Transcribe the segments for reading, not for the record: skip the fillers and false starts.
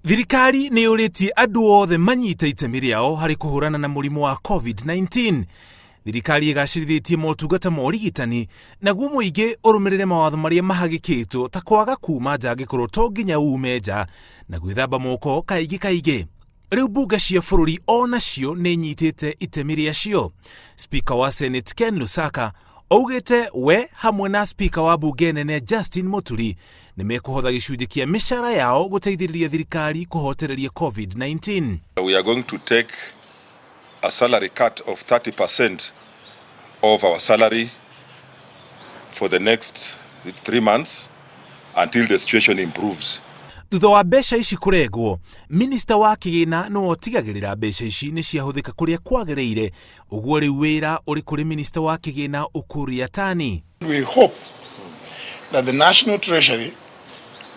Thirikari nĩ yũrĩtie andũ othe manyite itemi rĩao harĩ kũhũrana na mũrimũ wa COVID-19. Thirikari ĩgacĩrithĩtie motungata ma ũrigitani naguo mũingĩ ũrũmĩrĩre mawatho marĩa mahagĩkĩtwo ta kwaga kuma nja angĩkorwo to nginya ume nja na gwĩthamba moko kaingĩ kaingĩ. Rĩu mbunge cia bũrũri o nacio nĩ inyitĩte itemi rĩacio. Spika wa Senate Ken Lusaka augĩte we hamwe na spika wa mbunge nene Justin Muturi nĩ mekũhotha gĩcunjĩ kĩa mĩcara yao gũteithĩrĩria thirikari kũhotereria COVID-19. We are going to take a salary cut of 30% of our salary for the next 3 months until the situation improves. Thutha wa mbeca ici kũrengwo, minista wa kĩgĩna nĩwe ũtigagĩrĩra mbeca ici nĩ ciahũthĩka kũrĩa kwagĩrĩire. Ũguo rĩu wĩra ũrĩ kũrĩ minista wa kĩgĩna Ukur Yatani. We hope that the National Treasury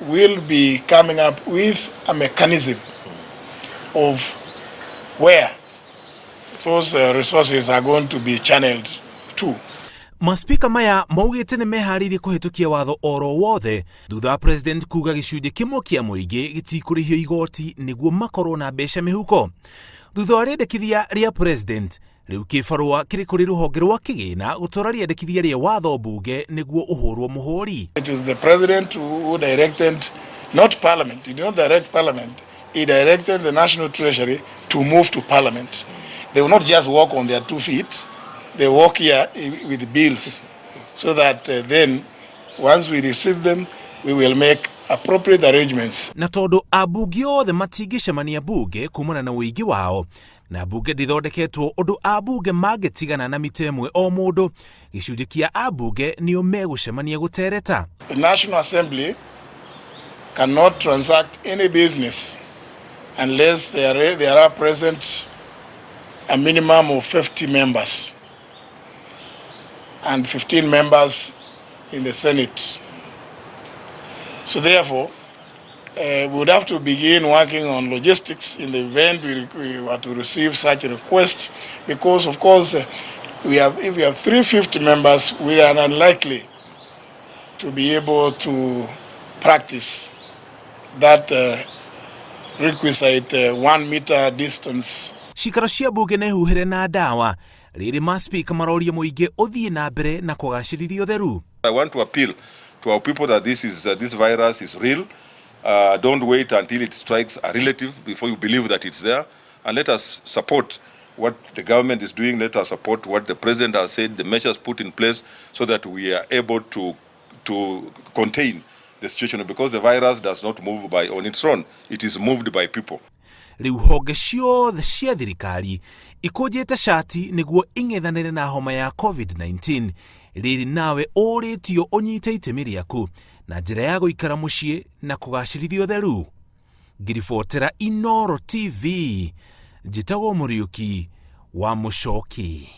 will be coming up with a mechanism of where those resources are going to be channeled to. Maspika maya maugĩte nĩ meharĩirie kũhĩtũkia watho oro wothe thutha wa president kuga gĩcunjĩ kĩmwe kĩa mũingĩ gĩtikũrĩhio igoti nĩguo makorwo na mbeca mĩhuko. Thutha wa rĩendekithia rĩa president, rĩu kĩbarũa kĩrĩ kũrĩ rũhonge rwa kĩgĩna gũtwara rĩendekithia rĩa watho mbunge nĩguo ũhũrwo mũhũri. It is the president who directed, not Parliament, he did not direct Parliament, he directed the National Treasury to move to Parliament. They will not just walk on their two feet, they walk here with bills so that then once we receive them, we will make appropriate arrangements. Na tondũ ambunge othe matingĩcemania mbunge kumana na ũingĩ wao na mbunge ndĩthondeketwo ũndũ ambunge mangĩtigana na mita ĩmwe o mũndũ, gĩcunjĩ kĩa ambunge nĩo megũcemania gũtereta. The National Assembly cannot transact any business unless there are present a minimum of 50 members and 15 members in the Senate. So therefore, we would have to begin working on logistics in the event we were to receive such a request, because of course if we have 350 members, we are unlikely to be able to practice that requisite 1 meter distance. Cikaro cia mbunge nĩ huhĩre na ndawa rĩrĩ maspika maroria mũingĩ ũthiĩ na mbere na kũgacĩrithia ũtheru. I want to appeal to our people that this virus is real. Don't wait until it strikes a relative before you believe that it's there. And let us support what the government is doing. Let us support what the president has said, the measures put in place so that we are able to contain the situation, because the virus does not move by on its own. It is moved by people. Rĩu honge ciothe cia thirikari ikũnjĩte cati nĩguo ing'ethanĩre na homa ya COVID-19. Rĩrĩ nawe ũrĩtio ũnyite itemi rĩaku na njĩra ya gũikara mũciĩ na kũgacĩrithia ũtheru. Ngiribotera Inoro TV, njĩtagwo Mũriũki wa Mũcoki.